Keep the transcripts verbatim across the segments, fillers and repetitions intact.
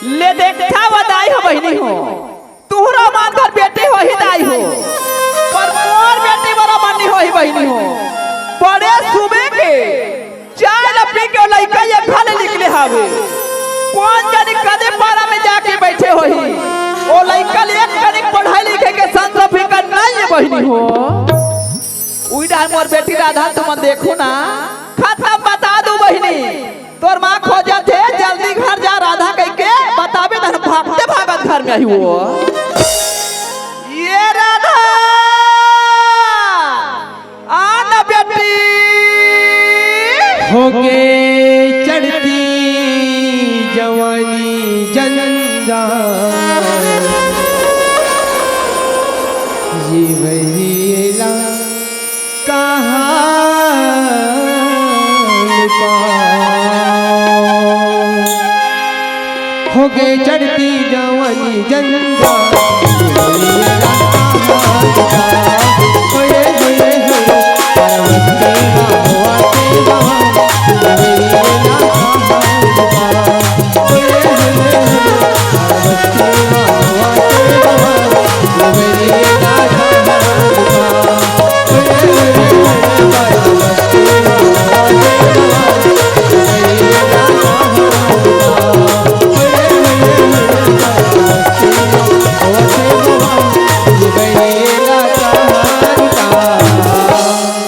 ले देखा वो दाई हो बहिनी हो, तुहरो मन घर बेटी होही दाई हो, पर मोर बेटी बरा मन नहीं होही बहिनी हो। बड़े सुबे के चाय ल पी के ओ लइका ये घर ले निकले हावे। कोन जानी कदे पारा में जाके बइठे होही। ओ लइका ले एक कनिक पढ़ाई लिखे के संग फिकर नहीं है बहिनी हो। उही डाहर मोर बेटी राधा तुमन देखो ना, खतम बता दू बहिनी। तोर माँ खोजत हे, जल्दी घर जा राधा कहिके बताबे, तहन भागते भागत घर में आही वो। ये राधा, आ ना बेटी। होगे चढ़ती जवानी जंजाल, ये वही एला कहाँ लुकाओ? होगे चढ़ती जवानी जंजाल।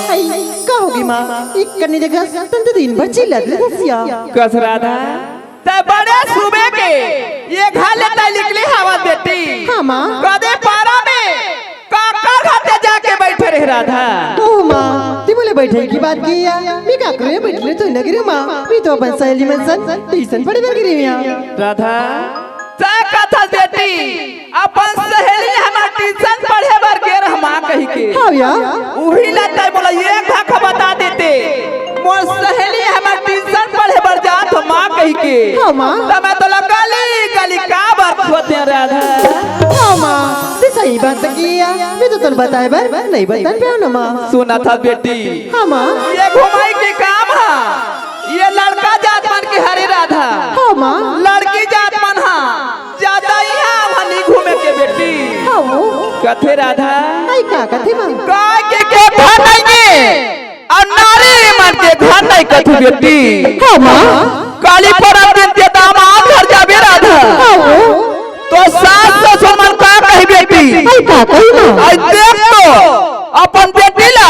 आई, का होगे माँ? एक कनी देखा, तन तो दिन भर चिल्लात रहे दसिया। कस राधा, तैं बड़े सुबे के ये घर ले तैं निकले हवस बेटी। हाँ माँ। कदे पारा में काकर घर ते जाके बइठे रहे राधा। ओ माँ, तैं बोले बइठे के बात किही या? मैं काकरो बइठे तो नइ गे रेहेंव माँ, मैं तो अपन सहेली मन संग ट्यूशन पढ़े बर गे रेहेंव। राधा, तैं कथस बेटी, अपन सहेली हमर ट्यूशन पढ़े बर गे रहे माँ कहिके। हाँ भैया। उही ला तैं मोला एक घाख बता देते, मोर सहेली हमर ट्यूशन पढ़े बर जात हे माँ कहिके। हाँ माँ। त मैं तोला गली गली काबर खोजतेंव राधा। हाँ माँ, तैं सही बात किही या, मैं तो तोला बताए बर नइ बता पाएंव ना माँ। सुनथस बेटी। हाँ माँ। ये घुमाई के काम हा, ये लड़का जात मन के हरे राधा। हाँ माँ। लड़की जात मन हा जादा इहाँ उहाँ नइ घूमे के बेटी। हाँ वो। कथे राधा। आई का कथे माँ? गाय के, के घर नइ गे, अउ नारी मन के घर नइ कथे बेटी। हाँ माँ। काली परब दिन के दामाद घर जाबे राधा। हाँ वो। तो सास ससुर मन का कही बेटी? आई का कही माँ? आई देख तो, अपन बेटी ला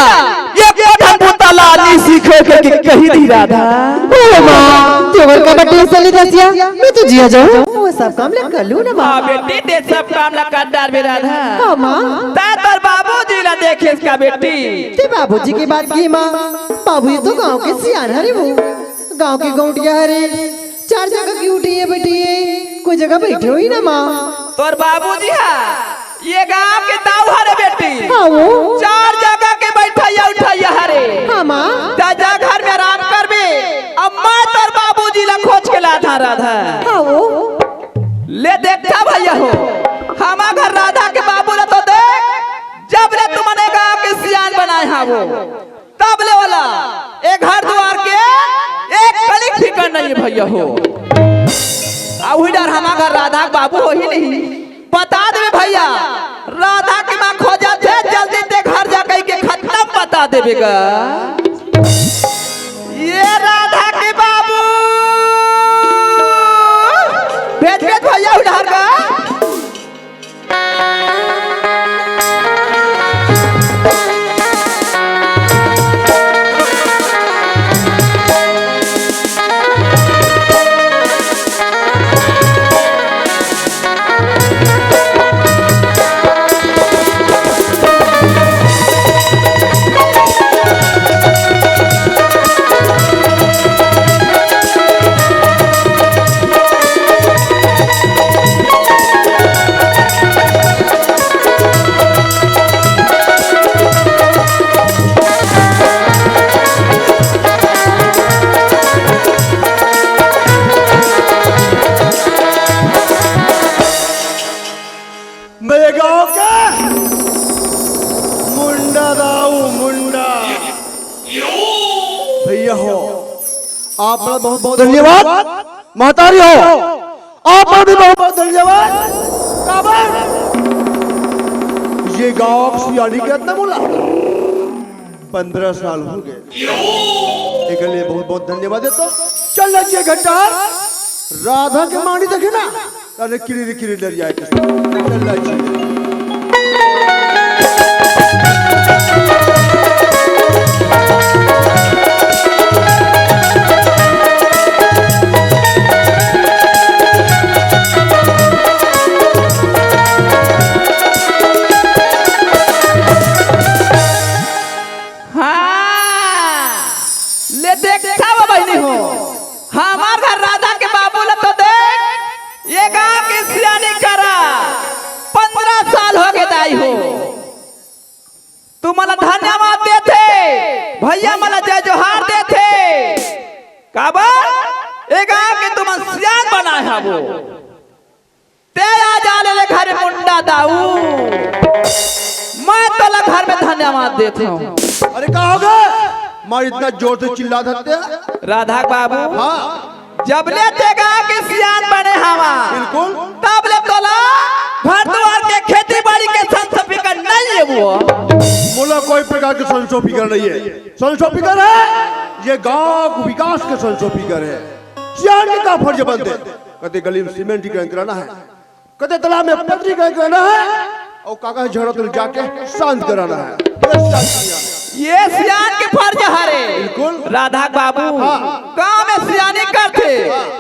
एको ठन बुता ला नइ सिखे के, के कही दिही राधा। ओ माँ, तैं ओकर का बर टेंशन लेथस या, मैं तो जिया जाहूँ। वो सब काम ला कर लूँ ना माँ। हाँ बेटी, तैं सब काम ला कर डारबे राधा। हाँ माँ। तैं तोर बाबूजी ला देखेस का बेटी? तैं बाबूजी के बात किही माँ, बाबूजी तो गाँव के सियान हरे वो, गाँव के गौंटिया हरे, चार जगह के उठिया बइठिया, कोई जगह बइठे होही ना माँ। तोर बाबूजी हा ये गाँव के दाऊ हरे बेटी। हाँ वो। चार जगह के बइठइया उठइया हरे। हाँ माँ। जा, जा घर में आराम करबे। अब मैं तोर बाबूजी ला खोज के लाथँव राधा। हाँ वो। ले देखथँव भैया हो, हमर घर राधा के बाबू ला तो देख, जब ले तुमन ए गाँव के सियान बनाए हव वो। तब ले ओला ए घर दुवार के एक कनिक फिकर नइ हे भैया हो। आ उही डर हमर घर राधा के बाबू होही नहीं। बता देबे भैया, राधा के माँ खोजत हे, जल्दी तैं घर जा कहिके खतम बता देबे गा। ये राधा के बाबू, भेज, भेज भैया उधार गा। मेरे गांव के मुंडा दाऊ मुंडा। भैया हो, आप बहुत बहुत धन्यवाद। महतारी हो, आप भी बहुत बहुत धन्यवाद। काबर ये गांव के सियानी के अतना मोला पंद्रह साल हो गए, एकर लिए बहुत बहुत धन्यवाद देथों। चल ना जी घंटा, राधा के मांडी देखे ना, अरे किरी किरी डर जाए के। चल ना जी। हाँ, ले देखथंव बहिनी हो, हमर घर राधा के बाबू ल तो देख, ये गांव के सियानी करा, पंद्रह साल हो गे दाई हो। तुमन ला धन्यवाद देथे, भैया मन ला जय जोहार देथे। काबर? ए गांव के तुमन सियान बनाए हवो। ते आ जा ले, ले घर मुंडा दाऊ। मैं तोला घर में धन्यवाद देथंव। अरे का हो गे? मार इतना जोर से चिल्लात हस ते। राधा बाबू। हाँ। जब ले ते गांव के सियान बने हवा, बिल्कुल। तब ले तोला घर दुआर के खेती बाड़ी के संसो फिकर नहीं हे वो। मोला कोई प्रकार के संसो फिकर नहीं हे। संसो फिकर हे ये गांव के विकास के संसो फिकर हे। सियान के का फर्ज बनथे? कते गली में सीमेंट की कराना हे, कते तालाब में पटरी कराना हे, अउ काका झगड़ा तो जाके शांत कराना हे। बस शांत किया। ये सियान के फर्ज हरे। बिल्कुल। राधा बाबू, हाँ। गांव में सियानी करथे,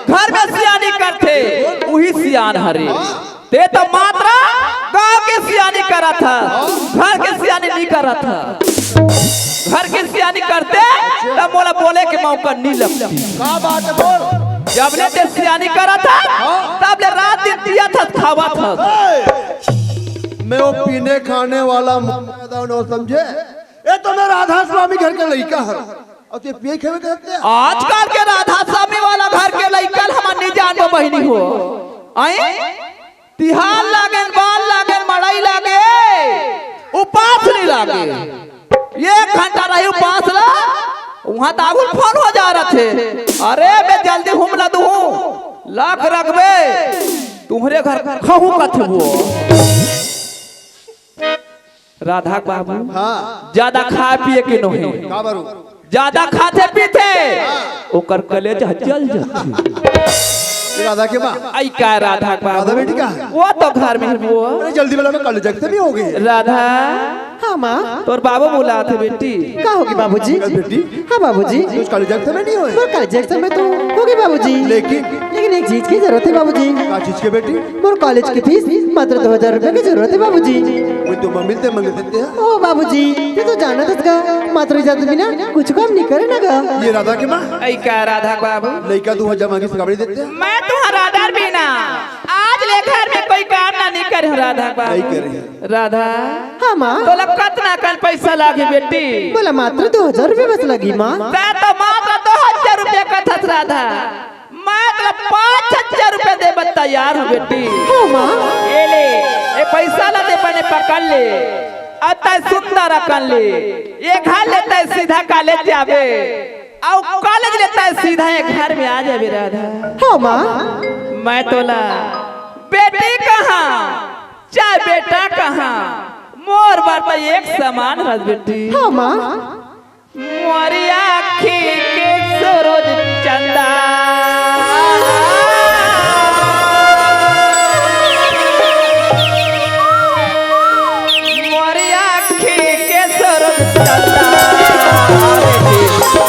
घर में सियानी करथे, उही सियान हरे। हाँ। ते तो मात्र गांव के सियानी करत हस, घर के सियानी नहीं करत हस। घर के सियानी करते त मोला बोले के मौका नहीं लगती। का बात हे बोल? जब ले ते सियानी करत हस, हाँ। तब ले रात दिन पियत हस, खावत हस। ए, मैं वो पीने खाने वाला मुर्गा दाऊ नहीं समझे। ए तो मैं राधा स्वामी घर के लइका हरंव। अउ ते पिए खावे के हत्या? आजकल के राधा स्वामी वाला घर के लइका ल हमन नहीं जानबो बहिनी हो। आए? तिहार लागेन, बाल लागेन, मड़ई लागे, उपास नहीं लागे। एक घंटा रही उपास ला, उहाँ त आगू फोन हो जा रथे। अरे बे जल्दी हुम ला दूहूँ, लाख रखबे, तुम्हरे घर खाहूँ कथे वो। राधा बाबू, हाँ। ज्यादा खाए पिए के नोहे। काबर? ज्यादा खाथे पीथे, ओकर कलेजा जल जाथे। राधा के माँ। अई का राधा के बाबू? राधा बेटी कहाँ हे? वो तो घर में हे वो। अरे जल्दी वाला में कलेजा के भी हो गए। राधा। हाँ माँ। तोर बाबू बुलाथे बेटी। का होगे बाबूजी? बेटी। हाँ बाबूजी। कुछ कलेजा के समय नहीं होए। वो कलेजा के समय तो होगे बाबूजी। लेकिन? लेकिन एक चीज के जरूरत हे बाबूजी। का चीज के बेटी? मोर कॉलेज के फीस मात्र दो हजार रुपया के जरूरत हे बाबूजी। वो तो मम्मी से मांग लेते हैं। ओ बाबूजी, ते तो जानत हस गा, मात्र इजाजत बिना कुछ काम नहीं करे ना गा। ये राधा के माँ? अई का राधा बाबू? लइका दो हजार मांगे से कपड़े देते हैं। मैं तुम्हारा राधा बिना आज ले घर में कोई काम ना नहीं करे हूँ राधा बाबू। नहीं करे। राधा। हाँ माँ। तोला कतना कन पैसा लागी बेटी? बोला मात्र दो हजार रुपया बस लागी माँ। ते तो मात्र दो हजार रुपया कथस राधा। मैं तोला पाँच हजार रुपया देबर तैयार हूँ बेटी। हो माँ। ए ले, ए पैसा ला दे बने पकड़ ले। अउ तैं सुंदर अकन ले। ए घर ले तैं सीधा कॉलेज जाबे। अउ कॉलेज ले तैं सीधा ए घर में आ जाबे राधा। हो माँ। मैं तोला बेटी कहाँ, चाहे बेटा कहाँ, मोर बर तैं एक समान हस बेटी। हो माँ। मोरी आँखी के सूरज चंदा। मोरी आँखी के सूरज चंदा।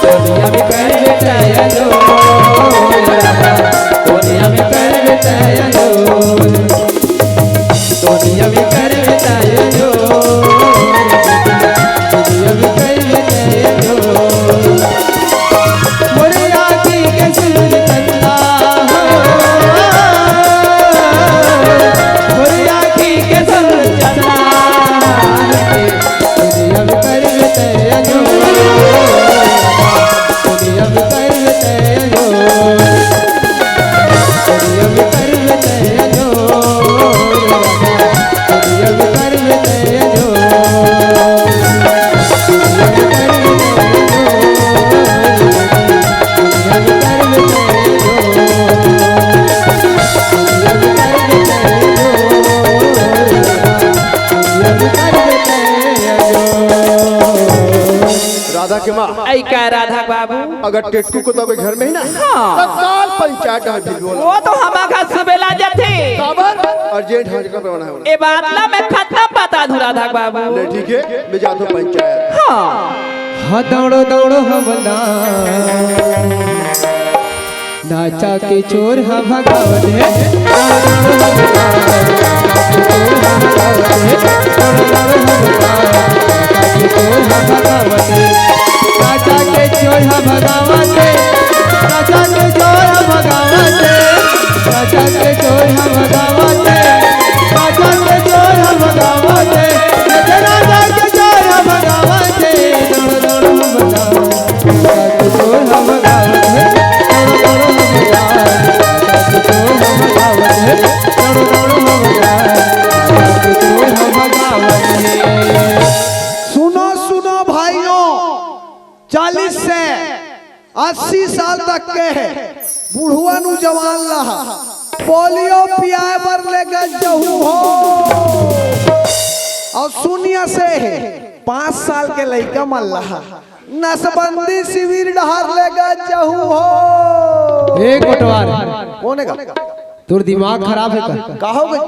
दुनिया में कर बेटा जो, दुनिया में कर बेटा जो। दुनिया में कर बेटा जो, दुनिया में कर बेटा जो। मोरे आँखी के सूरज चंदा। राधा के माँ, ऐ का राधा बाबू? अगर टेटकू को तो कोई घर में ही ना, हाँ। तो काल पंचायत है भिलवा। वो तो हमार घर सुबेला जाथे। काबर? और जेठ हाँ का प्रमाण है। ए बात ला मैं खत्म बता दूं राधा बाबू। ले ठीक है, मैं जाता हूँ पंचायत। हाँ। हाँ, दौड़ो, दौड़ो, हमला। नाचा के चोर ह भगावत हे। नाचा के चोर ह भगावत हे। नाचा के चोर ह भगावत हे। नाचा के चोर ह भगावत हे। नाचा के चोर ह भगावत हे। नाचा के चोर ह भगावत हे। सुनो, सुनो भाइयों, चालीस से अस्सी साल तक के बुढ़वा नु जवान ला पोलियो पियाए बर लेगे जहू हो। और शून्य से पाँच साल के लइका मन ला नसबंदी शिविर डहर लेगे जहू हो। एक बटवार। कौन है का? तोर दिमाग खराब है का? का हो गई?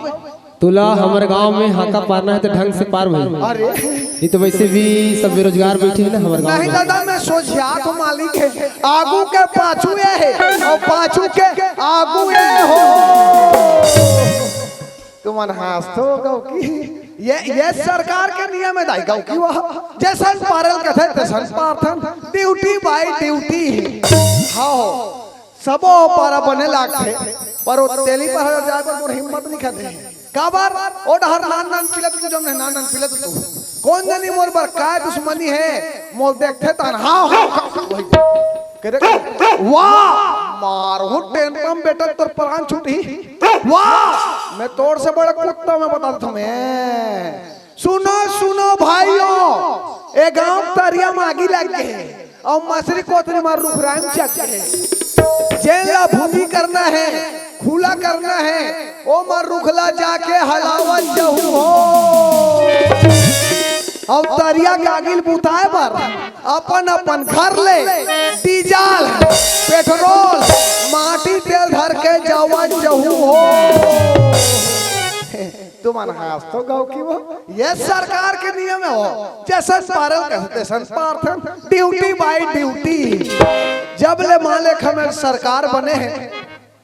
तुला हमर गांव में हाका पारना है तो ढंग से पार भाई। अरे। ये तो वैसे भी सब बेरोजगार बैठे हैं ना हमर गांव नहीं में। दादा, मैं सोझिया तो मालिक है, आगू के पाछू ये है और पाछू के आगू ये हो। तुमन हाँस तो गौकी, ये, ये सरकार के नियम है दाई गौकी, वह जैसन पारल कथे तैसन पारथन, duty by duty। हाँ हो, सबो पारा बने लागथे, पर वो तेली पर जाए पर मोर हिम्मत नहीं खाते। काबर? ओ डहर नान नान पिलत तू, जौन है नान नान पिलत तू। कौन जनी मोर बर काय दुश्मनी है, मोर देखथे तन, हाँ, हाँ, हाँ, हाँ, वही। कह दे, वाह, मारो टेंटम बेटा, तोर प्राण छूटी। वाह, मैं तोर से बड़ा कुत्ता, मैं बता देता हूँ मैं। सुनो, सुनो भाइयों, ए गांव तरिया मागी लग गए और मछली कोतरी मार रुख राम चक गए। जेन ला भूमि करना है, खुला करना है, ओ मार रुखला जाके हलावत जहू हो। अब तरिया के आगिल बुताए बर अपन अपन घर ले डीजल, पेट्रोल, माटी तेल धर के जावत जहू हो। तुमन हाँस तो गौकी वो, ये सरकार के नियम है हो, जैसन पारल कहे तैसन पारथन, duty by duty। जब ले मालिक हमर सरकार बने हैं,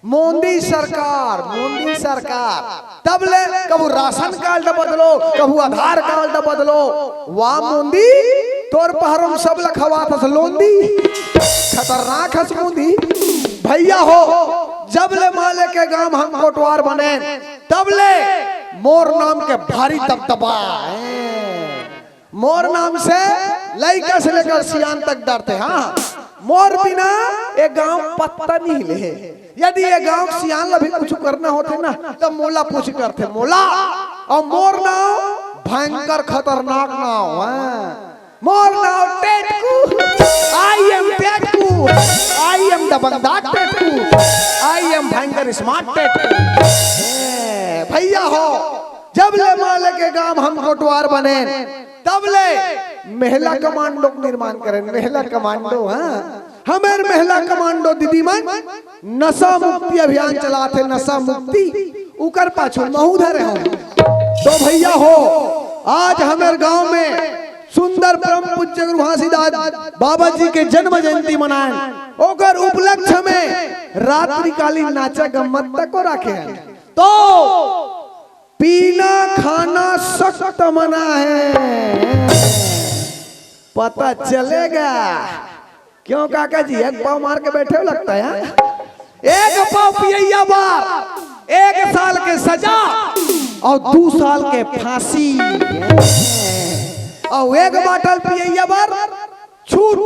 मोदी सरकार, मोदी सरकार, तब ले कभू राशन कार्ड बदलो, कभू आधार कार्ड बदलो। वाह मोदी, तोर पहरुम सब लखवात हस लोंदी। खतरनाक हस मोदी। भैया हो, जब ले मालिक के गांव हम कोटवार बने, तब ले मोर नाम के भारी दबदबा है। मोर नाम से लइका से लेकर सियान तक डरथे। हाँ, मोर बिना ए गांव पत्ता नहीं ले। यदि ए गांव सियान ला भी कुछ करना होथे ना, त मोला पूछ करथे, मोला। और मोर नाम भयंकर खतरनाक नाम है। मोर नाम Tetku, I am Tetku, I am दबंगदार Tetku, I am भयंकर smart टेटकू। ए, भैया हो, जब ले मालिक के गांव हम कोटवार बने, तब ले महिला कमांडो के निर्माण करें। महिला कमांडो, हाँ, हमर महिला कमांडो दीदी मन नशा मुक्ति अभियान चलाथे, नशा मुक्ति, उकर पाछू महू धरे हो। तो भैया हो, आज हमर गांव में सुंदर परम पूज्य गुरु घासीदास बाबा जी के जन्म जयंती मनाए, ओकर उपलक्ष्य में रात्रिकालीन नाचा गम्मत तक को रखे हैं। तो पीना खाना सख्त मना है, पता चलेगा। क्यों काका जी, एक पाव मार के बैठे हो लगता है, हाँ? एक पाव पियैया बर एक साल के सजा और दू साल के फांसी, और एक बाटल पियैया बर छूट,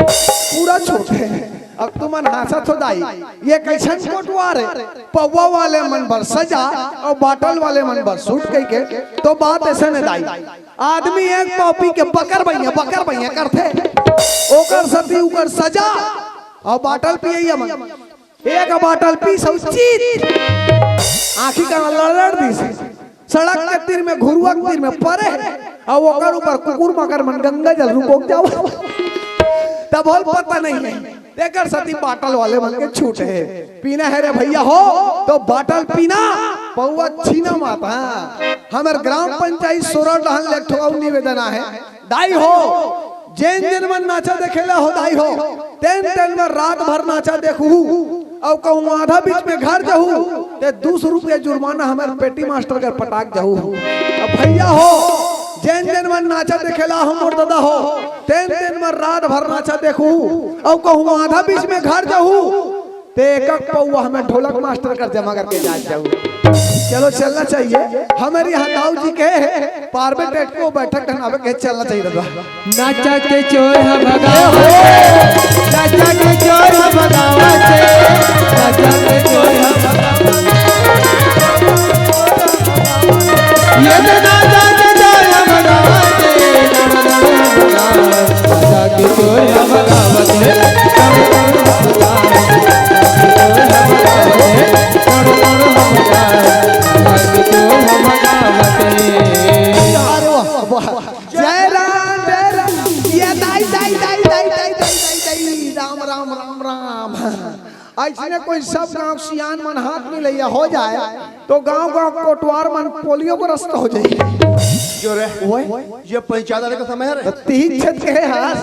पूरा छूट है। अब तुमन हाँसत हो दाई, ये कैसन कोटवार है? पौवा वाले मन बर सजा और बाटल वाले मन बर छूट कह के, तो बात ऐसा नहीं दाई। आदमी एक पाव पी के बकर बइया, बकर बइया करथे, ओकर सती उकर सजा और बाटल पियैया मन। एक बाटल पी सौ चीत, आँखी का लड़ लड़ दिस, सड़क के तीर में, घुरुआ के तीर में परे, और ओकर ऊपर कुकुर मकर मन गंगा जल रुकोक जाओ। तभो ल पता नहीं हे। तेकर सेती बाटल वाले मन के छूट हे। पीना हे रे भइया हो, तो बाटल पीना, पौवा छीना मत। हाँ, हमर ग्राम पंचायत सोरठ डहन ले एक ठो अउ निवेदन आहे। दाई हो, जेन जेन मन नाचा देखेला हो दाई हो, तेन तेन मन रात भर नाचा देखहू, अउ कहूँ आधा बीच में घर जहू, ते दू सौ रुपया जुर्माना हमर पेटी मास्टर कर पटाक जहू। अब भइया हो, जेन जेन मन नाचा देखेला हो मोर ददा हो, तेन तेन मन रात भर नाचा देखहू, अउ कहूँ आधा बीच में घर जहू, ते एक एक पौवा हमें ढोलक मास्टर कर जमा करके जात जाऊ। चलो, चलना चाहिए। हमर यहाँ दाऊ जी के हे, पारबे टेटको बैठक ठन आबे के, चलना चाहिए दादा। नाचा के चोर ह भगावत हे, नाचा के चोर ह भगावत हे, नाचा के चोर ह भगावत हे। ये तो नाचा के चोर ह भगावत हे, नाचा के चोर ह भगावत हे। अरे वाह, वाह। जय राम, जय राम। ये दाई, दाई, दाई, राम, राम, राम, राम। अइसने कोई सब गांव सियान मन हाथ मिलइया हो जाए, तो गांव गांव कोटवार मन पोलियो के रस्ता हो जाए। जो रे, ओए। ये पंचायत आने का समय है रे। तीन छत के हे हाथ,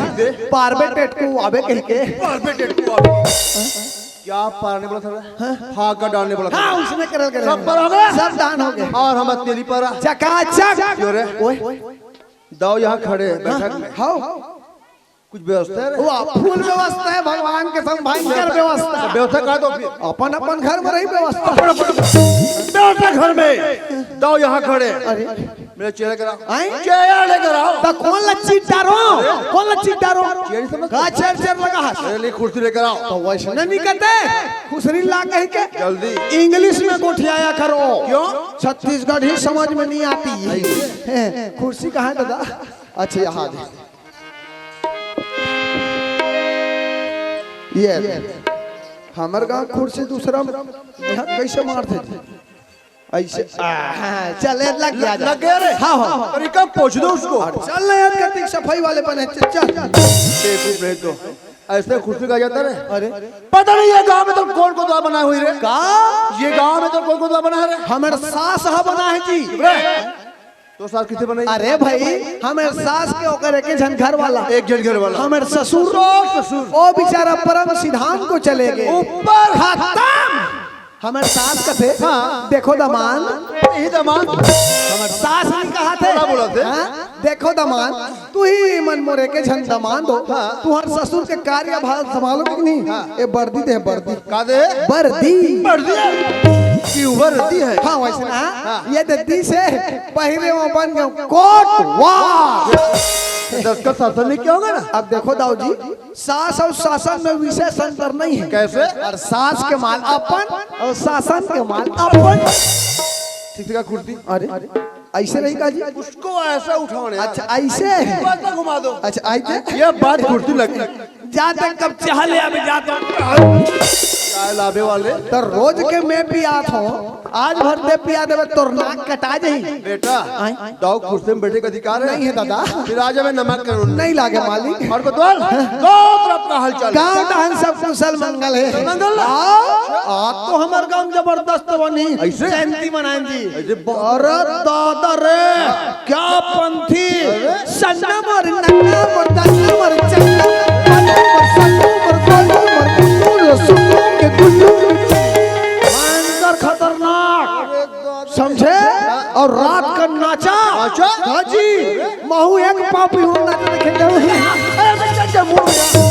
पारबे टेटको आबे कहिके। पारबे टेटको आबे। क्या पारने बोला था रे? हाँ। फाका डालने बोला था। हाँ, उसने करल, करल। सब पर हो गया? सब दान हो गया। और हम तेली पर आ। चकाचक। जो रे। ओए। दाऊ यहाँ खड़े, बैठक में। हाँ। कुछ व्यवस्था है रे? वाह, full व्यवस्था है, भगवान के संग भयंकर व्यवस्था। व्यवस्था का तो फिर? अपन, अपन घर में रही व्यवस्था। अपन, अपन व्यवस्था घर में। दाऊ यहाँ खड़े। अरे। मेरे चेहरे करा। आए? चेहरा लेकर आओ। तो कौन लच्ची डारो? कौन लच्ची डारो? चेहरा समझ? का चेहरा, चेहरा लगा है? मेरे लिए कुर्सी लेकर आओ। तो वैसे नहीं कहते, खुसरी ला कह के। जल्दी। English में गोठियाया करो। क्यों? छत्तीसगढ़ी समझ में नहीं आती। हैं, कुर्सी कहाँ है दादा? अच्छा, यहाँ दे। ये हमर गांव कुर्सी दूसरा, यहाँ कैसे मारथे? ऐसे, आ, हाँ, चल, ये लग गया, लग गया रे। हाँ, हाँ। अरे, कब पहुंच दो उसको? और चल ना यार, करती सफाई वाले बने, चल, चल। बेवकूफ नहीं तो, ऐसे खुशी का जाता रे। अरे। पता नहीं ये गांव में तो कौन कोतवाल बना हुई रे? का? ये गांव में तो कौन कोतवाल बना है रे? हमर सास हा बना है जी। रे, तो सास किसे बनाई? अरे भाई, हमर सास के ओकर एक झन घर वाला। एक झन घर वाला। हमर ससुर, ससुर। ओ बेचारा परम सिद्धांत को चले गए। ऊपर। खत्म। हमर सास कथे, हाँ। देखो दमांद। यही दमांद। हमर सास नहीं कहा थे। क्या बोला थे? हाँ? देखो दमांद, तू ही मन मोरे के झन दमांद हो। हाँ। तुहर ससुर के कार्य भार संभालो कि नहीं? हाँ। ये बर्दी दे, बर्दी। का दे? बर्दी। बर्दी। क्यों बर्दी है? हाँ, वैसे ना। हाँ। ये दद्दी से पहिरे में बन गया कोट। वाह। दस का शासन में क्या होगा ना? अब देखो दाऊ जी, सास और शासन में विशेष अंतर नहीं है। कैसे? और सास के माल अपन और शासन के माल अपन। ठीक से का कुर्ती? अरे, ऐसे नहीं का जी? उसको ऐसा उठाओ ना यार। अच्छा, ऐसे? ऊपर तक घुमा दो। अच्छा, ऐसे? ये बात कुर्ती लगी। जा तक कब चाह ले अबे, जा तो। चाय लावे वाले। तो रोज के मैं पियात हूँ, आज भर दे पिया देवे, तोर नाक कटा जाई। बेटा, आय? दाऊ कुर्सी में बैठे का अधिकार है? नहीं है दादा। फिर आज हमें नमक करो। नहीं लागे मालिक। और कोतवाल, दो तरफ का हालचाल। गांव डहन सब कुशल मंगल है। मंगल। आओ, आज तो हमर गांव जबरदस्त बनी। ऐसे? जयंती मनाएं जी। ऐसे बहुत अरे दादा रे, क्या पंथी? अरे? सन्ना मोर, नन्ना मोर, दन्ना मोर, चन्ना मोर, पन्ना मोर, सन्नू मोर, गोलू मोर, गुल्लू रे, सुन्नू के गुल्लू। भयंकर खतरनाक। समझे? और रात का नाचा। नाचा? हाँ जी। महू एक पापी हूँ, नाचा देखे जाऊँ। अरे, चल, चल, मूड में।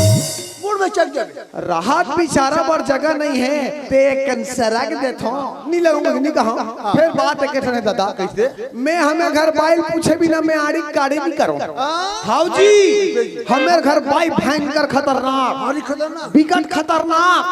मूड में चल, चल। राहत बिचारा बर जगह नहीं है, ते एक कन सरग देथो, नी लगूंगा, नी कहा। फिर बात एक ठने दादा। कैसे? मैं हमर घर बाई ल पूछे बिना मैं आड़ी काड़ी नहीं करूँ। हाँ। हाउ जी, हमर घर बाई भयंकर खतरनाक, भारी खतरनाक। बिकट खतरनाक।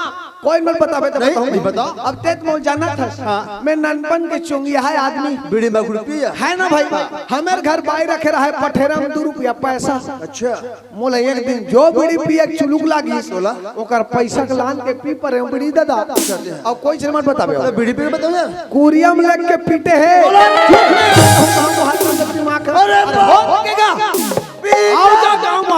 कोई मत बतावे तो नहीं, बताऊं नहीं मैं। बताओ। अब ते तो मोला जानत हस। हाँ। मैं ननपन के चोंगिया है आदमी। बीड़ी मगुड़ पिया। है ना भाई? हमर घर बाई रखे रहे पठेरा में दू रुपया पैसा। अच्छा। मोला एक दिन जो बीड़ी पिए के चुलुक लागिस, बोला? ओकर पैसा के लान के पी परे हूँ बीड़ी दादा। अच्छा, अच्छा। अब कोई चीज मत बतावे। अरे बीड़ी पी के बताओ यार। कुरिया में लग के पीटे है। बोला? हमको हाथ में दिमाग खराब। अरे अरे बाप। हो के का? पी आओ जा गाँव में।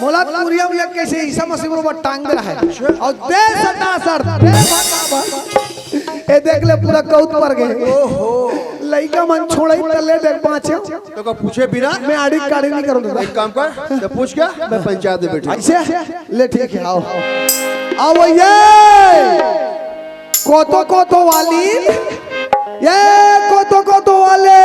मोला तुरिया में लेके से ईसा मसीह बरोबर टांग दे रहा है। और दे सटा सर, दे सटा सर। ए देख ले, पूरा कौत पर गए। ओहो। लइका मन छोड़ई त ले देख बाँचे। तो का पूछे बिना? मैं आड़ी काड़ी नहीं करूँ दादा। एक काम कर, तो पूछ क्या? मैं पंचायत में बैठा। ऐसे? ले ठीक है, आओ। आओ ये। कोतो कोतो वाली, ये कोतो कोतो वाले।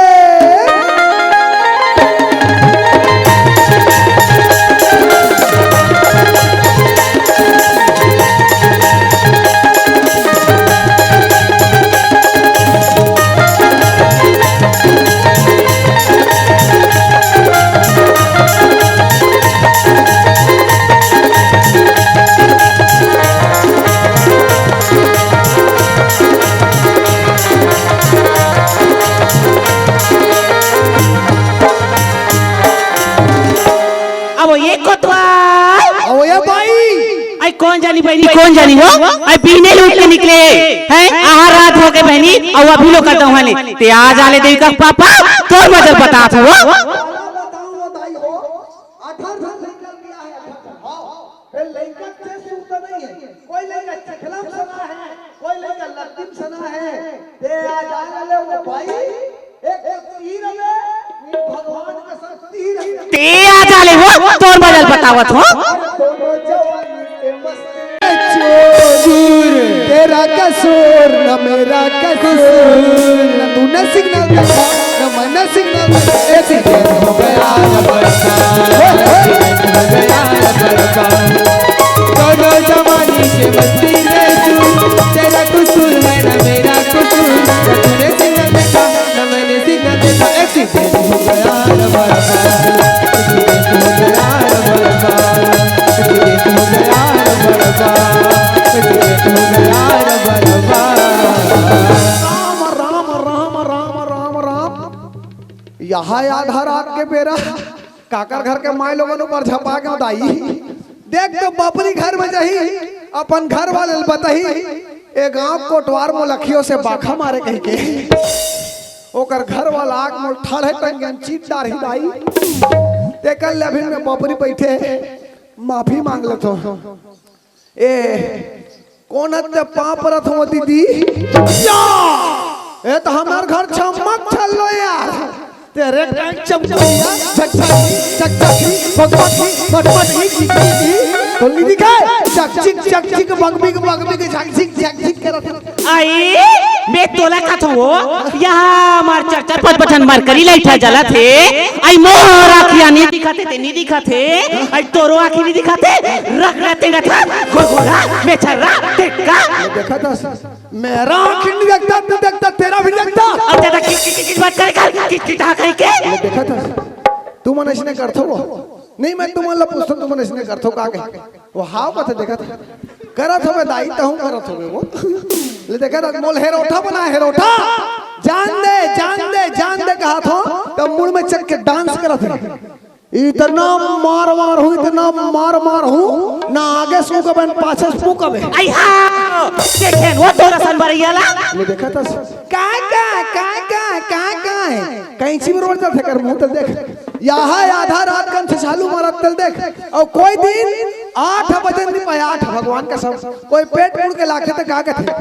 अब ये कोतवाल। अब ये भाई। आई कौन जानी बहनी, कौन जानी वो? आई बीने लूट के निकले। हैं? आहा रात हो गए बहनी, और अभी लोग करता हूँ ले। ते आ जा ले देवी का पापा, तोर मजल बता तू वो। बताऊं वो दाई हो, अठारह साल निकल गया है, अठारह। हाँ, फिर लइका से सूरत नहीं है। कोई लइका चखला में सना है, कोई लइका लत्ती में सना है। ते आ जा ले वो भाई, एक तो तीर में, भगवान का शक्ति ही रही। ते आ जा ले वो, तोर बदल बतावत हो। दोनों जवानी के मस्ती। चोर, तेरा कसूर, न मेरा कसूर, न तूने सिग्नल देखा, न मैंने सिग्नल देखा। ऐसे कैसे हो गया न बरसा, हो गया न बरसा। दोनों जवानी के मस्ती में तू, तेरा कसूर है न मेरा कसूर, न तूने सिग्नल देखा, न मैंने सिग्नल देखा। ऐसे कैसे हो गया न बरसा, ऐसे कैसे हो गया न बरसा। राम, राम, राम, राम, राम, राम। यहाँ आधा रात के बेरा काकर घर के माय लोगन ऊपर झपा के दाई। देख तो बपरी घर में जाही, अपन घर वाले ल बताही, ए गांव कोटवार मोलखियों से बाखा मारे कहि के। ओकर घर वाला आग मोल ठाढ़े टंगन चीट डारही दाई। तेकर ले अभी मैं बपरी बैठे माफी मांग लेथो। ए, कोन हत्ते पाँव परत हो दीदी? या! ए, तो हमार घर छम्मक छल्लो यार। तेरे टैंक चमचमिया, झकझकी, चकचकी, भगभगी, भटभटी, की, की, की। तो नहीं दिखाए? चकचिक, चकचिक, बगबिग, बगबिग, झकझिक, झकझिक करत। आई, मैं तोला कथो वो, यहाँ हमार चार चार पाँच पाँच ठन मरकरी लाइट ह जलत हे। आई मोर आँखिया नी दिखत हे, ते नी दिखत हे। आई तोरो आँखी नी दिखत हे। रख रख तेरा था, गोरगोरा, मेछर्रा, टेक्का। ये देखा था, मेरा आँखी नहीं देखता, तू देखता, तेरा भी देखता। अब ज्यादा किच किच किच किच मत करे कर, किच किच हाँ कहीं के। ये देखा था, तू मन ऐसने करथो वो। नहीं, मैं तुमन ला पूछथों, तुमन ऐसने करथो का के? वो हाव कथे देखत हे। करत होबे दाई, तहूँ करत होबे वो। ले देखत हे, मोल हेरोठा बना, हेरोठा। जान दे, जान दे, जान दे कहत हों, तब मुड़ में चक के डांस करत हे। इतना मार मार हूँ, इतना मार मार हूँ, ना आगे सूकबे, ना पाछे सूकबे। आई हाँ, देखे वो तोर असन बरइया ला। ले देखत हे, का, का, का, का, का, का है? कैंची में रोड जाथे कर मुँह तो देख। यहाँ आधा रात कन से चालू मरत तल देख। और कोई दिन आठ बजे नहीं पाए, आठ भगवान कसम। कोई पेट मुड़ के लाखे तो का कथे?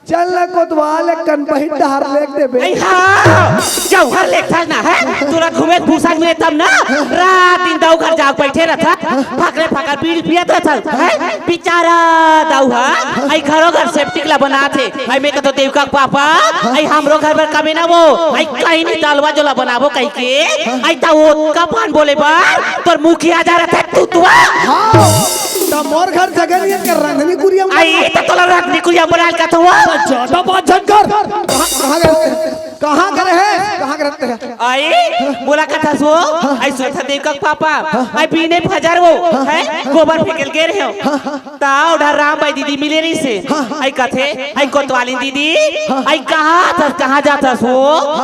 चल ना कोतवाल एक कन बहिन डहार लेख देबे। आई हाँ, जौहर लेखा ना है, तोला घूमे भूसा मिले तब ना, रात दिन दाऊ घर जाग बैठे रहता, फकरे फकर बीड़ी पियत रहता, है? बेचारा दाऊ हा, आई घरो घर सेप्टिक ला बनात हे, आई मैं कथों देवका के पापा, आई हमरो घर बर कमे ना वो, आई कहीं नहीं दालवा जोला बनाबो कहीं के, आई ता ओतका पान बोले बर, तोर मुखिया जा रहता है तू तुआ। हाँ, त मोर घर जगह नहीं है, कर रंधनी कुरिया में आई त तोला रंधनी कुरिया बना का तो हुआ। ज्यादा बात झन कर। कहाँ, कहाँ गए? कहाँ करे है? कहाँ करते हैं? आई, मुलाकात हस वो? आई सोचा देख पापा। आई बीने फजर वो, है? गोबर फेंकल गे रहे हो। ता उधर राम भाई दीदी मिले रही से। आई कथे, आई कोतवाली दीदी, आई कहाँ था, कहाँ जाता सो?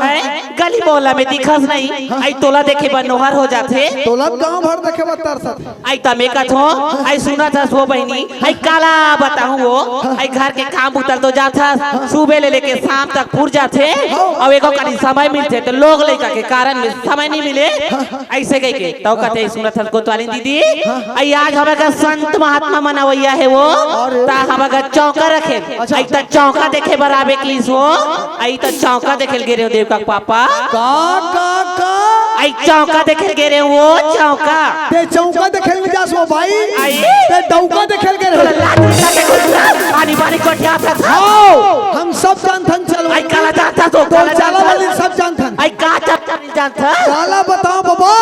है? गली मोहल्ला में दिखस नहीं, आई तोला देखे बर नोहर हो जाथे। तोला गांव भर देखे बर तरसत हे। आई त मैं कथों, आई सुनत हस वो बहिनी, आई काला बताहूं वो, आई घर के काम बुता ल तो जाथस, सुबह ले लेके शाम तक पुर जाथे, अउ एको कनी समय मिलथे त लोग लइका के कारण में समय नहीं मिले, अइसे कहिके। तव कथे सुनत हस कोतवाली दीदी, आई आज हमर घर संत महात्मा मन अवइया हे वो, त हमर घर चौका रखे, आई त चौका देखे बर आबे किस वो, आई त चौका देखे ल गे रहे हो देवका के पापा। का, का, का? आई चौका देखे ल गे रहे हो वो, चौका। ते चौका देखे ल जास वो भाई? आई? ते डौका देखे ल गे रहे हो? तोला लाज नहीं लगे कुछ? पानी पानी कोठिया था। हाव, हम सब जानथन चल। आई काला जानथस वो, तो काला जानथस। वाली सब जानथन। आई का चल जानथस? काला बताओ बाबा,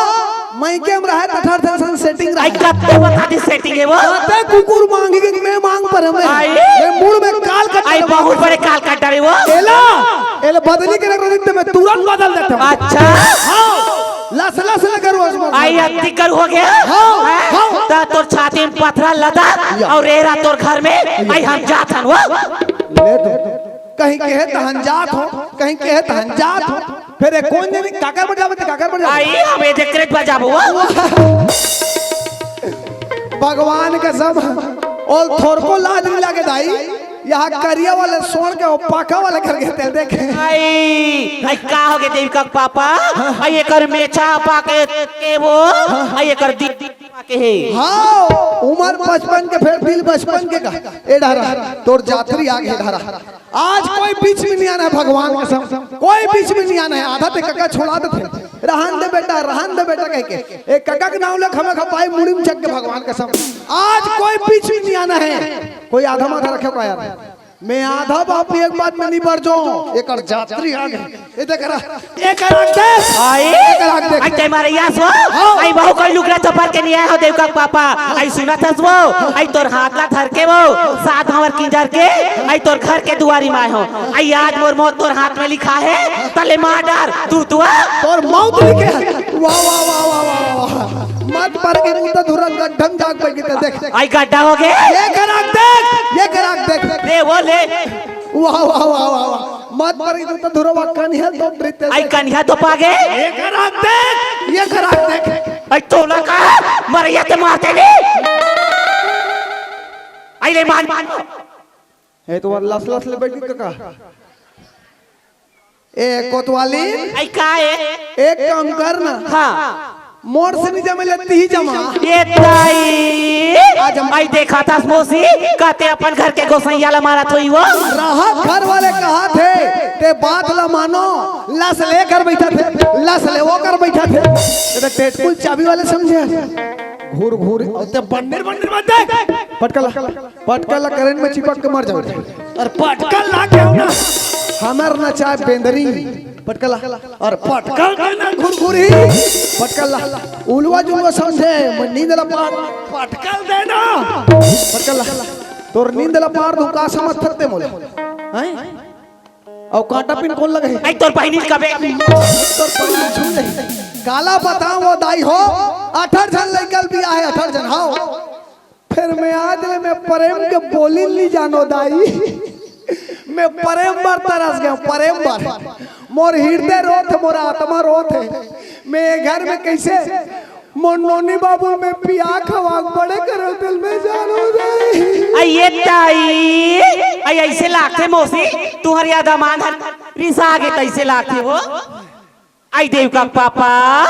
मइके में रहे त अठारह सन setting रहे। आई कत्ते बता दी setting हे वो? कत्ते कुकुर मांगी के मैं मांग पर हमें। आई? मैं मुड़ में काल कट आई बहुत बड़े काल कट डाले वो। एला, एला बदली के रख देते मैं तुरंत बदल देता हूँ। अच्छा। हाँ, लस लस ले करो उसमें। आई अति कर हो गया। हाँ, हैं? हाँ। त तोर छाती में पथरा लदा या। अउ रेरा तोर घर में, या। आई हम जाथन वो। ले तो। कहीं कहे तहन जात हो, कहीं कहे तहन जात हो। फिर ये कौन जनी काकर बर जाबे, काकर बर जाबे? आई, हम ये देख रेट बजाबो। भगवान कसम, ओल थोरको लाज नहीं लागे दाई। यहाँ करिया वाले सोन के, वो पाका वाले कर गए थे, देखे। आई, आई का हो गए देविका के पापा? आई एकर मेछा पाके के वो, आई एकर दी के हे। हाँ, उमर पचपन के, फेर दिल बचपन के का। ए डहरा, तोर जातरी आगे डहरा। आज कोई बीच में नहीं आना है, भगवान कसम, कोई बीच में नहीं आना है। आधा ते कका छोड़ा देथे, रहन दे बेटा, रहन दे बेटा कह के। ए कका के नाम ले हमें खपाई मुड़ी में चक के, भगवान कसम। आज कोई बीच में नहीं आना है। कोई आधा माथा रखे का यार? मैं आधा बाप एक बात में नहीं बढ़ जाऊं। एकर जातरी आगे। ये देख रहा, ये करा देख। आई? ये करा देख। आई ते मारे यास वो? हाँ। आई बहु कोई लुगड़ा चपल के नहीं आए हो देवका के पापा। आई सुनत हस वो? आई तोर हाथ ला धर के वो, सात भंवर किंजर के, आई तोर घर के दुआरी में आए हो। आई आज मोर मौत तोर हाथ में लिखा है, तले मार डार, तू दुआ। तोर मौत लिखे है। वाह, वाह, वाह। मत पर के मुंह तो धुरंग गड्ढम जाग पे कितना देख। आई गड्ढा हो गए। ये करा देख, ये करा देख। ले वो ले। वाह, वाह, वाह, वाह, वाह। मत पर इधर तो धुरवा कन्हैया तो नृत्य आई देख। कन्हैया तो पागे। ये करा देख, ये करा देख। आई तोला का मरैया ते मारते नहीं। आई ले मान। ए तो लस लस ले बैठ के का? ए कोतवाली। आई का ए? एक काम कर ना। हाँ। मोर से नहीं जमे ले, ती ही जमा। ये ताई। आज हम आई देखा था मौसी, कहते अपन घर के गोसैया ला मारा थोई वो। रहा घर वाले कहा थे, ते बात ला मानो, लस ले कर बैठा थे, लस ले वो कर बैठा थे। ते टेटकुल चाबी वाले समझे। घूर घूर, ते बंदर बंदर बंदर। पटकला, पटकला करंट में चिपक के मर जाओ। और पटकल ला क्या ना? हमर ना चाहे बेंदरी। पटकला। और पटकल के ना घुरघुरी। पटकला। उलवा जुलवा समझे, मैं नींद ला पार। पटकल देना। पटकला। तोर नींद ला पार दूं का समझ सकते मोले? हैं? और कांटा पिन कौन लगे? आई तोर बहिनी कबे। तोर बहिनी छू ले। काला बताओ वो दाई हो, अठारह जन लइकल भी आहे, अठारह जन, हाँ। फिर मैं आज ले मैं प्रेम के बोली ली जानो दाई। मैं प्रेम बर तरस गया, प्रेम बर। मोर हृदय रोत हे, मोर आत्मा रोत हे। मैं ये घर में कैसे मोर नोनी बाबू में पिया खवा बड़े करो दिल में जानो दाई। आई ये ताई, आई ऐसे लागथे मौसी, तुहर याद अमान हर रिसा आगे तैसे लागथे वो। आई देवका के पापा।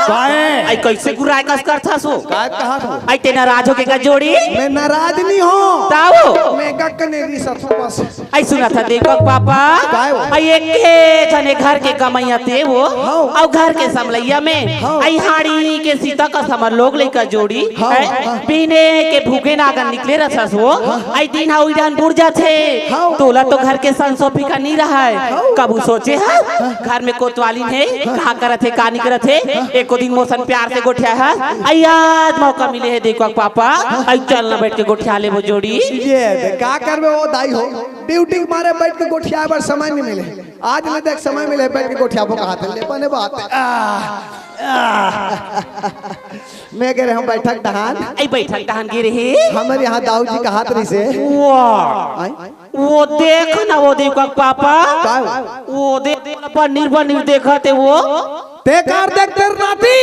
काहे? आई कैसे गुराय कस करथस वो? काय कहा था? आई ते नाराज होके का जोड़ी? मैं नाराज नहीं हूँ। ताऊ? मैं गक ने रिसत हूँ बस। आई सुनत हस देवका के पापा। काय वो? आई एक के जने घर के कमैया ते वो। हाँ। अउ घर के समलैया में। हाँ। आई हाड़ी के सीता का समर लोग लेकर जोड़ी। हाँ, हैं? हाँ। बिहने के भूखे नागन निकले रहथस वो। हाँ। आई दिन हा उइरान बुड़ जाथे। हाँ। तोला तो घर के संसो फिकर नहीं रहा है। हाँ। कभू सोचे हा? हाँ। घर में कोतवालिन हे, हाँ। का करत हे, का नहीं करत हे। हाँ। एको दिन मोसन प्यार से गोठिया हा। आई आज मौका मिले हे, देखो पापा। हाँ। आई चल ना बैठ के गोठिया लेबो जोड़ी। ये दे, का करबे वो दाई हो? ड्यूटी के मारे बैठ के गोठिया बर समय नहीं मिले। आज ले देख समय मिले, बैठ के गोठिया बो कहा थे, ले बने बात है। आह, आह। मैं कह रहे हम बैठक डहान। ए बैठक डहान गे रहे। हमर यहाँ दाऊ जी कहात रहिसे। वाह। आय? वो देख ना वो देख पापा। का? वो देख पनीर पनीर देखत हे वो। ते कार देख तेर नाती।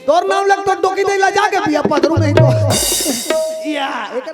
तोर नाम लग तो डोकी दे ला जाके बिया पथरू नहीं तो। या, एक